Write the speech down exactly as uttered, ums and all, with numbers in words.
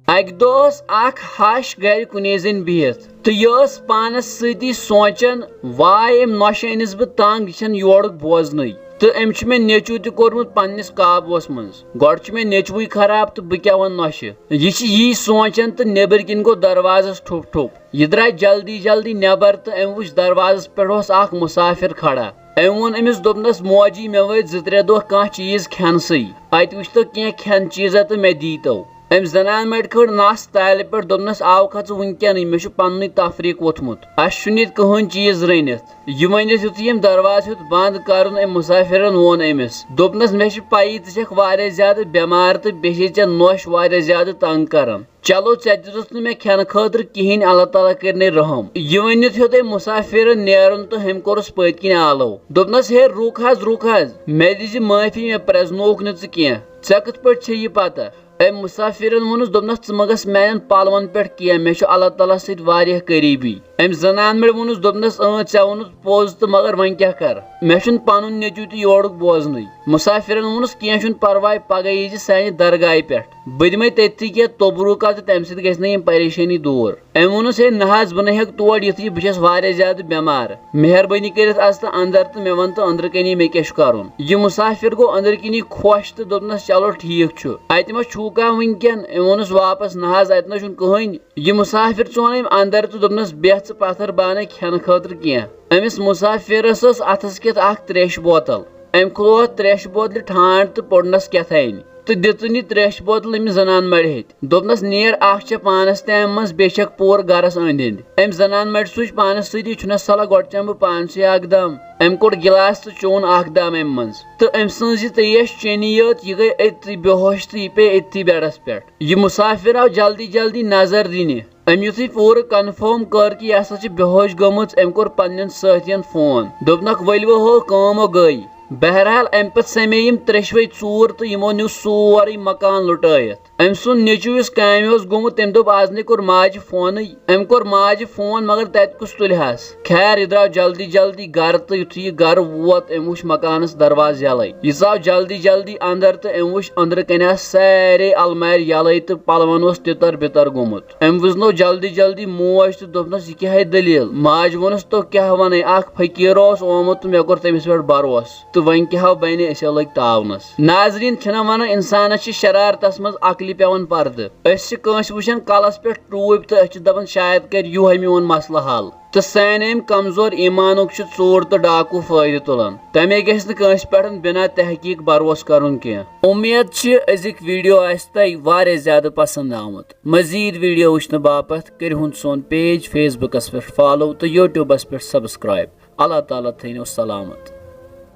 اکہِ دۄہ ٲس اکھ ہش گرِ کُنے زٔنۍ بِہِتھ تہٕ یہِ ٲس پانس سۭتی سونٛچان، واے، أمۍ نۄشہِ أنِس بہٕ تنگ، یہِ چھنہٕ یورُک بوزنٕے۔ تہٕ أمۍ چھُ مےٚ نیٚچوٗ تہِ کوٚرمُت پننِس قابوٗوس منٛز۔ گۄڈٕ چھُ مےٚ نیٚچوٗے خراب تہٕ بہٕ کیٛاہ وَنہٕ نۄشہِ۔ یہِ چھِ یی سونٛچان تہٕ نیٚبٕرۍ کِنۍ گوٚو دروازس ٹھُپ ٹھُپ۔ یہِ درٛاے جلدی جلدی نٮ۪بر تہٕ أمۍ وُچھ دروازس پٮ۪ٹھ اوس اکھ مُسافِر کھڑا۔ أمۍ ووٚن أمِس، دوٚپنس، موجی، مےٚ وٲتۍ زٕ ترٛےٚ دۄہ کانٛہہ چیٖز کھٮ۪نسٕے۔ اتہِ وٕچھتو کینٛہہ کھٮ۪ن چیٖزا تہٕ مےٚ دیٖتو۔ أمۍ زنان مٔڑۍ کھٲڑ نس تالہِ پٮ۪ٹھ، دوٚپنس، آو کھا ژٕ وٕنکیٚنٕے؟ مےٚ چھُ پننُے تفریٖق ووٚتھمُت۔ اسہِ چھُنہٕ ییٚتہِ کٕہٕنۍ چیٖز رٔنِتھ۔ یہِ ؤنِتھ یُتھُے أمۍ دروازٕ ہیوٚت بنٛد کرُن، أمۍ مُسافِرن ووٚن أمِس، دوٚپنس، مےٚ چھِ پَیی ژٕ چھکھ واریاہ زیادٕ بٮ۪مار تہٕ بیٚیہِ چھے ژےٚ نۄش واریاہ زیادٕ تنگ کران۔ چلو، ژےٚ دِژُتھ نہٕ مےٚ کھٮ۪نہٕ خٲطرٕ کِہیٖنۍ، اللہ تعالیٰ کٔرِنَے رحم۔ یہِ ؤنِتھ ہیوٚت أمۍ مُسافِرن نیرُن تہٕ أمۍ کوٚرُس پٔتۍ کِنۍ آلو۔ دوٚپنس، ہے، رُک حظ، رُک حظ، مےٚ دِزِ معٲفی، مےٚ پرٛزنووُکھ نہٕ ژٕ کینٛہہ۔ ژےٚ کِتھ پٲٹھۍ چھے یہِ پتہ؟ أمۍ مُسافِرن ووٚنُس، دوٚپنس، ژٕ مہ گژھ میانٮ۪ن پلون پٮ۪ٹھ کینٛہہ، مےٚ چھُ اللہ تعالیٰ سۭتۍ واریاہ قریٖبی۔ أمۍ زنان مٔڑۍ ووٚنُس، دوٚپنس، اۭں، ژےٚ ووٚنُتھ پوٚز تہٕ مگر وۄنۍ کیٛاہ کر؟ مےٚ چھُنہٕ پنُن نیٚچوٗ تہِ یورُک بوزنٕے۔ مُسافِرن ووٚنُس، کینٛہہ چھُنہٕ پرواے، پگاہ ییٖزِ سانہِ درگاہہِ پٮ۪ٹھ۔ بہٕ دِمے تٔتھی کینٛہہ توٚبروٗکا تہٕ تمہِ سۭتۍ گژھِ نہٕ یِم پریشٲنی دوٗر۔ أمۍ ووٚنُس، ہے نہ حظ، بہٕ نہ ہٮ۪کہٕ تور یِتھٕے، بہٕ چھَس واریاہ زیادٕ بٮ۪مار۔ مہربٲنی کٔرِتھ اَژ تہٕ اندر تہٕ مےٚ وَن تہٕ أنٛدرٕ کَنی مےٚ کیٛاہ چھُ کَرُن۔ یہِ مُسافِر گوٚو أنٛدرٕ کِنی خۄش تہٕ دوٚپنَس، چلو ٹھیٖک چھُ۔ اَتہِ ما چھُو کانٛہہ وٕنکٮ۪ن؟ أمۍ ووٚنُس واپس، نہ حظ، اَتہِ نہ چھُنہٕ کٕہٕنۍ۔ یہِ مُسافِر ژون أمۍ اندر تہٕ دوٚپنَس، بیٚہہ ژٕ پتھر، بہٕ اَنَے کھٮ۪نہٕ خٲطرٕ کینٛہہ۔ أمِس مُسافِرَس ٲس اَتھَس کٮ۪تھ اَکھ ترٛیشہِ بوتل۔ أمۍ کھُلو اَتھ ترٛیشہِ بوتلہِ ٹھانٛڈ تہٕ پوٚڑنَس کیٛاہ تھانۍ تہٕ دِژٕن یہِ ترٛیشہِ بوتل أمِس زنان مَرِ ہیٚتہِ۔ دوٚپنَس، نیر، اکھ چھےٚ پانَس تہِ اَمہِ منٛز، بیٚیہِ چھَکھ پوٗرٕ گَرَس أنٛدۍ أنٛدۍ۔ أمۍ زنان مَرِ سوٗنٛچ پانَس سۭتی، چھُنہ صلاح گۄڈٕ چٮ۪مہٕ بہٕ پانسٕے اَکھ دام۔ أمۍ کوٚڑ گِلاس تہٕ چوٚن اَکھ دام اَمہِ منٛز۔ تہٕ أمۍ سٕنٛز یہِ ترٛیش چینی یٲژ، یہِ گٔے أتھی بے ہوش تہٕ یہِ پیٚیہِ أتھی بیڈَس پٮ۪ٹھ۔ یہِ مُسافِر آو جلدی جلدی نظر دِنہِ۔ أمۍ یُتھُے پوٗرٕ کنفٲرم کٔر کہِ یہِ ہسا چھِ بے ہوش گٔمٕژ، أمۍ کوٚر پننٮ۪ن سٲتھین فون، دوٚپنکھ، ؤلِو ہو، کٲم ہو گٔے۔ بہرحال، اَمہِ پتہٕ سَمے یِم ترٛیشوَے ژوٗر تہٕ یِمو نیوٗ سورُے مکان لُٹٲیِتھ۔ أمۍ سُنٛد نیٚچوٗ یُس کامہِ اوس گوٚمُت، تٔمۍ دوٚپ، از نے کوٚر ماجہِ فونٕے۔ أمۍ کوٚر ماجہِ فون، مگر تَتہِ کُس تُلہس؟ خیر، یہِ درٛاو جلدی جلدی گرٕ تہٕ یُتھُے یہِ گرٕ ووت، أمۍ وُچھ مکانس دروازٕ یَلَے۔ یہِ ژاو جلدی جلدی اندر تہٕ أمۍ وُچھ أنٛدرٕ کنہِ آسہٕ سارے المارِ یَلَے تہٕ پلون اوس تِتر بِتر گوٚمُت۔ أمۍ وُزنوو جلدی جلدی موج تہٕ دوٚپنَس، یہِ کیٛاہ ہے دٔلیٖل؟ ماجہِ ووٚنُس، تو کیٛاہ وَنَے، اکھ فقیٖر اوس آمُت تہٕ مےٚ کوٚر تٔمِس پٮ۪ٹھ بروسہٕ۔ تہٕ وۄنۍ کیٛاہ ہو بَنہِ، أسۍ ہو لٔگۍ تاونَس۔ ناظریٖن، چھِنہ وَنان، اِنسانَس چھِ شرارتَس منٛز عقلہِ پٮ۪وان پردٕ۔ أسۍ چھِ کٲنٛسہِ وٕچھان کَلَس پٮ۪ٹھ ٹوٗپۍ تہٕ أسۍ چھِ دَپان، شاید کَرِ یِہوٚے میون مسلہٕ حل۔ تہٕ سانہِ اَمہِ کمزور ایٖمانُک چھُ ژوٗر تہٕ ڈاکوٗ فٲیدٕ تُلان۔ تَمے گژھِ نہٕ کٲنٛسہِ پٮ۪ٹھ بِنا تحقیٖق بروسہٕ کَرُن کینٛہہ۔ اُمید چھِ أزِکۍ ویٖڈیو آسہِ تۄہہِ واریاہ زیادٕ پسنٛد آمُت۔ مزید ویڈیو وٕچھنہٕ باپتھ کٔرِو ہُن سون پیج فیس بُکس پٮ۪ٹھ فالو تہٕ یوٗٹیوٗبس پٮ۪ٹھ سبسکرائب۔ اللہ تعالیٰ تھٲینو سلامت۔